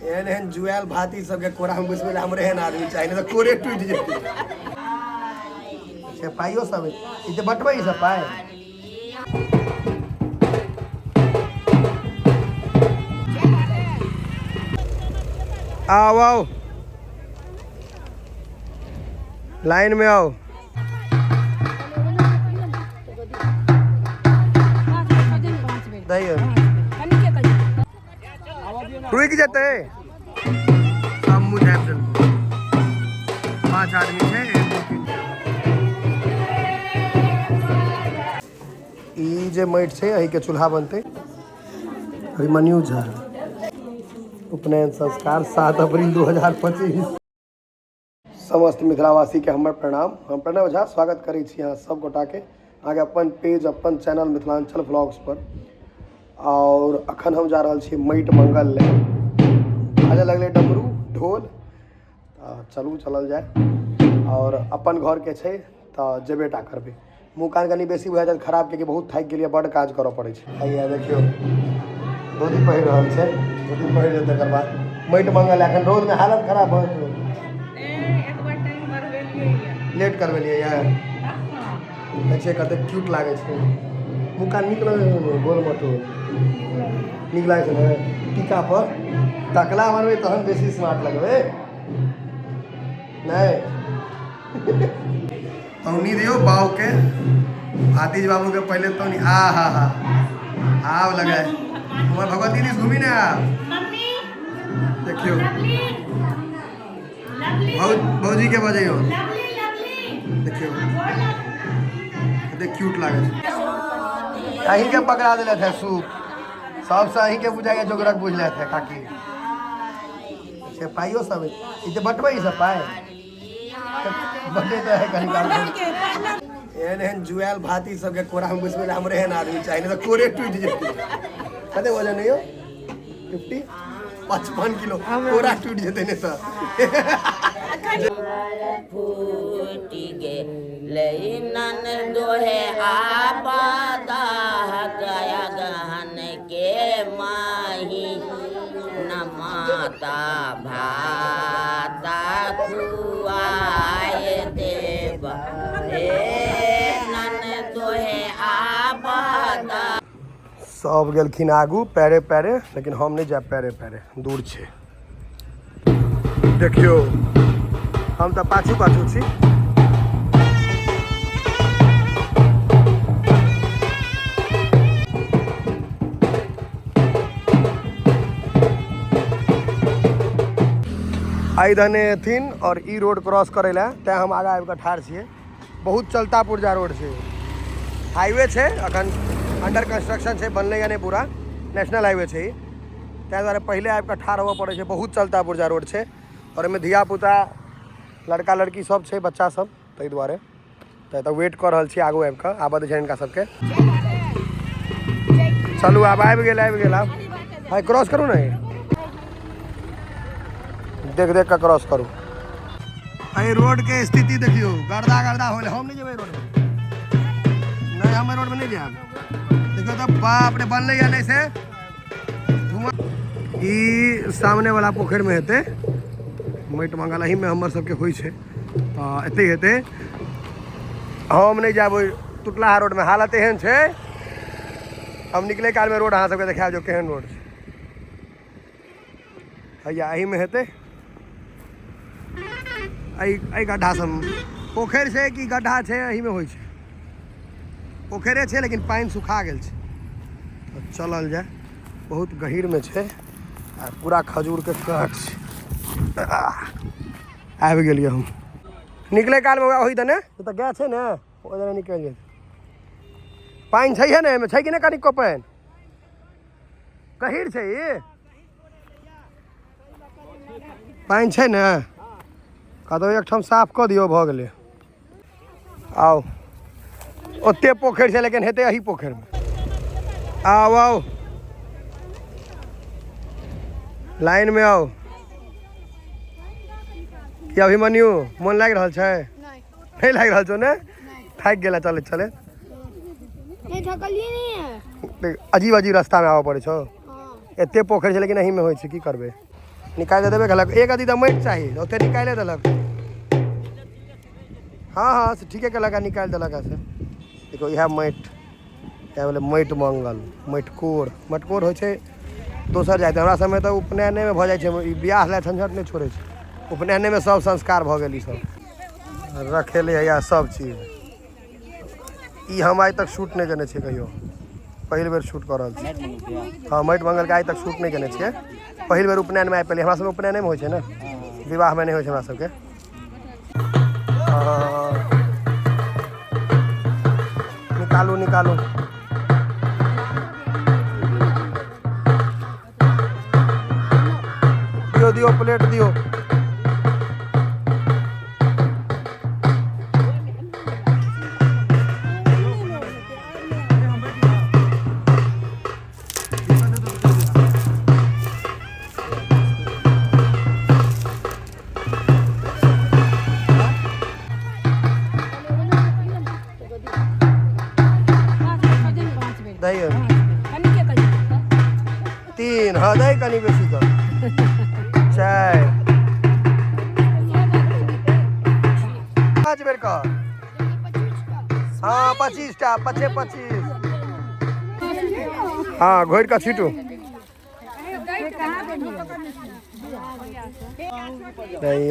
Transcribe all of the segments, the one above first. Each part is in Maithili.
एहन एहन जुआयल भाती सबके कोरा में बैसबै लए हमरे एहन आदमी चाही, नहि तऽ कोरे टूटि जेतै। से पाइयो सब ई तऽ बटबै ई सब पाइ। आओ आओ लाइन में आओ। दही रुकि जेतै सब मुँह झाँपि देलकै। 5 आदमी छै, 1 2 3 4। ई जे माटि छै एहिके चूल्हा बनतै। अभिमन्यु झा उपनयन संस्कार 7 अप्रैल 2025। समस्त मिथिलावासीके हमर प्रणाम। हम प्रणव झा स्वागत करै छी अहाँ सब गोटाके अहाँके अपन पेज अपन चैनल मिथिलांचल व्लॉग्स पर। और अखन हम जा रहल छी माटि मंगल ले, बाजऽ लगलै डमरू ढोल, तऽ चलू चलल जाय। और अपन घरके छै तऽ जेबे टा करबै। मुँह कान कनि बेसी भए जायत खराब कियाकि बहुत थाकि गेलियै, बड्ड काज करऽ पड़ै छै। हैया देखियौ धोती पहिर रहल छै, धोती पहिर लेत तकर बाद माटि मंगल। एखन रौदमे हालत खराब भऽ जेतै। लेट करबेलियै यऽ। देखै छियै कतेक क्यूट लागै छै, मुँह कान नीक लगै छै, गोल मटोल नीक लागै छै ने। टीका पर टकला बनबै तहन बेसी स्मार्ट लगबै। नहि तौनी दियौ बाबू के, भातीज बाबू के पहले तौनी। आ हा हा आब लगाए हमर भगवती दिस घूमी ने आब। देखियौ भौजी के बजैयौ। देखियौ कते क्यूट लागै छै। अहीं के पकड़ा देलथि है सूप, सबसे अहीं के बुझाइए जोगरक बुझलथि है काकी। से पाइयो सब ई तऽ बटबै ई सब पाइ बटे तऽ है कनी काल। एहन एहन जुआयल भाती सबके कोरा में बैसबै लए हमरे एहन आदमी चाही, नहि तऽ कोरे टूटि जेतै। कते वजन है यौ? 50 55 किलो कोरा टूटि जेतै नहि तऽ। फूटि गेलै ननदोहे आबादा गया गहन के माही न माता भाता खुआए देब हे ननदोहे आबादा। सब गेलखिन आगू पैरे पैरे, लेकिन हम नहि जायब पैरे पैरे, दूर छै। देखियौ हम तऽ पाछू पाछू छी। एहि दने एथिन और ई रोड क्रॉस करै लए, तैं हम आगाँ आबि कऽ ठाढ़ छियै। बहुत चलता पुर्जा रोड छै, हाईवे छै, अखन अंडर कंस्ट्रक्शन छै, बनलैए नहि पूरा, नेशनल हाईवे छै ई, ताहि दुआरे पहिले आबि कऽ ठाढ़ होबऽ पड़ै छै। बहुत चलता पुर्जा रोड छै और एहिमे धियापुता लड़का लड़की सब छै, बच्चा सब, ताहि दुआरे तऽ एतऽ वेट कऽ रहल छी आगू आबि कऽ आबऽ दै छै हिनका सबके। चलू आब आबि गेल, आबि गेल आब। भाइ क्रॉस करू ने, देख देख कऽ क्रॉस करू। एहि रोड के स्थिति देखियौ, गर्दा गर्दा होल। हम नहि जेबै रोड में, नहि हम रोड में नहि जायब। देखियौ तऽ बाप रे, बनलै या नहि से धुआं। ई सामने वाला पोखरि में हेतै माटि मंगल, एहिमे हमर सबके होइ छै तऽ एतै हेतै। हम नहि जायब ओहि टुटलाहा रोडमे, हालत एहन छै। हम निकलै कालमे रोड अहाँ सबके देखायब जो केहन रोड छै। हैया एहिमे हेतै, एहि गड्ढा सब पोखरि छै कि गड्ढा छै, एहिमे होइ छै। पोखरिए छै लेकिन पानि सुखा गेल छै। तऽ चलल जाय, बहुत गहीरमे छै आ पूरा खजूरके काँट छै। आबि गेलियै हम। निकलै कालमे ओहि दने तऽ गाय छै ने, ओहि दने निकलि जेतै। पानि छैहे ने एहिमे, छै कि नहि कनिको पानि? गहीर छै ई, पानि छै ने? कतहु एकठाम साफ कऽ दियौ, भऽ गेलै। आउ, ओते पोखरि छै लेकिन हेतै एही पोखरिमे। आउ आउ लाइन में आउ। की अभिमन्यु मोन लागि रहल छै? नहि लागि रहल छौ ने? थाकि गेला चलैत चलैत? अजीब अजीब रास्तामे आबऽ पड़ै छौ। एते पोखरि छै लेकिन एहिमे होइ छै, की करबै। निकालि देबे केलक। एक अथी तऽ माटि चाही, ओते निकालि देलक। हँ हँ, से ठीके केलक आ निकालि देलक। से देखियौ, इएह माटि, इएह भेलै माटि मंगल। मटिकोर, मटकोर होइ छै दोसर जाति। हमरा सबमे तऽ उपनयनेमे भऽ जाइ छै। ई बियाह लए झंझट नहि छोड़ै छै, उपनयनेमे सब संस्कार भऽ गेल। ई सब रखेले है सब चीज। ई हम आइ तक शूट नहि केने छियै कहियो, पहिल बेर शूट कऽ रहल छी। हँ, माटि मंगलके आइ तक शूट नहि केने छियै, पहिल बेर उपनयनमे आइ पहिले। हमरा सबमे उपनयनेमे होइ छै ने, विवाहमे नहि होइ छै हमरा सबके। निकालू निकालू। दियो दियो, प्लेट दियो। दही तीन। हँ, दही कनि बेसी कऽ। चारि, पाँच बेर कह। हँ, 25 टा, पचे 25। हँ, घोरि कऽ छीटू।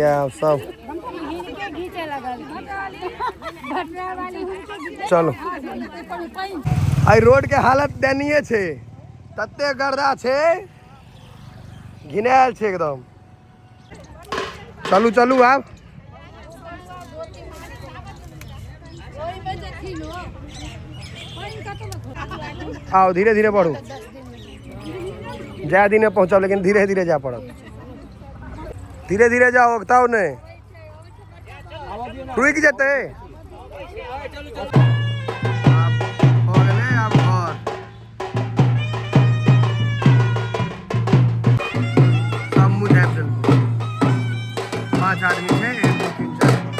आब सब चलो। एहि रोड के हालत दयनीय छै, तते गर्दा छै, घिनायल छै एकदम। चलू चलू आब। आओ, धीरे धीरे बढ़ू। जाय दिने पहुँचब, लेकिन धीरे धीरे जाय पड़त। धीरे धीरे जाओ, उकताओ नहि, रुकि जेतै। आब भऽ गेलै, आब घर सब मुँह झाँपि देलकै। पाँच आदमी छै, एक, दू, तीन, चारि, पाँच।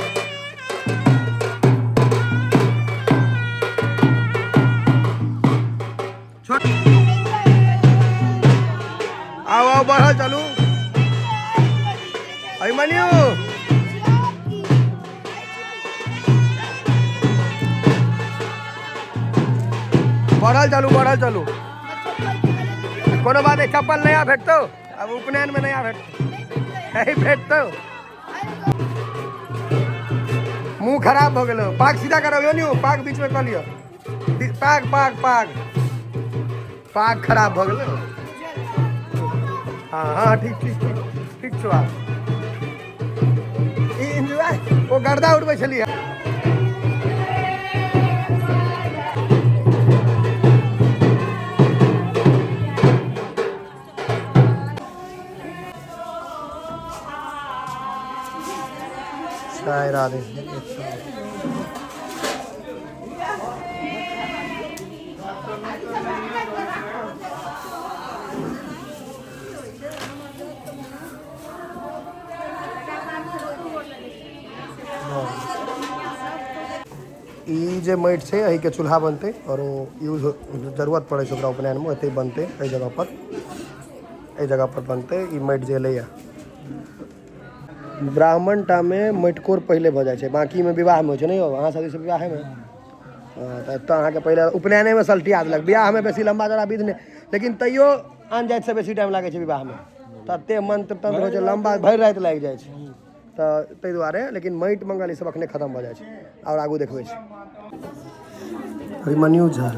छोट आओ आओ, बढ़ल चलू। अभिमन्यु, बढ़ल चलू, बढ़ल चलू। कोनो बात नहीं, चप्पल नया भेटतौ। अब उपनयन में नया भेटतौ, नहीं भेटतौ। मुँह खराब भऽ गेलो। पाग सीधा करब यौ, पाग बीचमे कऽ लिअ। पाग पाग पाग पाग खराब भऽ गेलो। हँ हँ, ठीक ठीक ठीक ठीक छौ। आब ई एन्जॉय, ओ गर्दा उड़बै छलियै। चारि आदमी। ई जे माटि छै, एहिके चूल्हा बनतै आओर ओ यूज जरूरत पड़ै छै ओकरा उपनयनमे। ओतहि बनतै, एहि जगह पर, एहि जगह पर बनतै ई माटि जे एलैया। ब्राह्मण टामे मटिकोर पहिले भऽ जाइ छै, बाँकीमे विवाहमे होइ छै। नहि यौ, अहाँ सब दिस विवाहेमे? हँ, तऽ एतऽ अहाँके पहिले उपनयनेमे सल्टिया देलक। बियाहमे बेसी लम्बा चौड़ा विध नहि, लेकिन तैयो आन जातिसँ बेसी टाइम लागै छै विवाहमे। तते मंत्र तंत्र होइ छै लम्बा, भरि राति लागि जाइ छै, तऽ ताहि दुआरे। लेकिन माटि मंगल ई सब अखने खतम भऽ जाइ छै। आओर आगू देखबै छी। अभिमन्यु झा,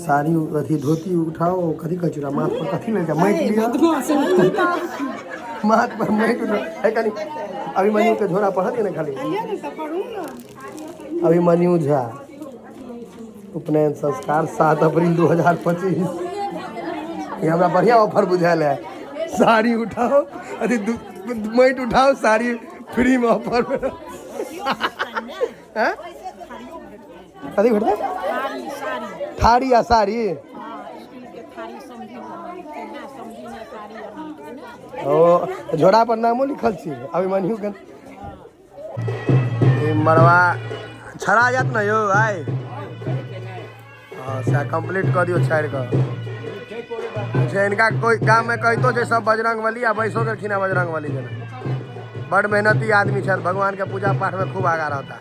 साड़ी अथी धोती उठाओ। कथी कहै छै ओकरा? माथ पर कथी लैके माटि लिअ, माथ पर माटि उठाओ। हे, कनि अभिमन्यु के झोरा पढ़ल ने खाली। अभिमन्यु झा, उपनयन संस्कार 7 अप्रैल 2025। ये हमरा बढ़िया ऑफर बुझायल है। साड़ी उठाओ, अथी माटि उठाओ, साड़ी फ्री में ऑफर में हैं। कथी भेटतै? थारी आ साड़ी। ओ झोरा पर नामो लिखल छी अभिमन्यु के। ई मरवा छड़ा जात ने यौ आइ। हँ, सएह कम्प्लीट कऽ दियौ छाड़ि कऽ। छै। इनका कोई गाम में कहितो छै सब बजरंगबली आ बैसो गेलखिन बजरंगबली जेना। बड़ मेहनती आदमी छथि, भगवान के पूजा पाठ में खूब आगा रहता।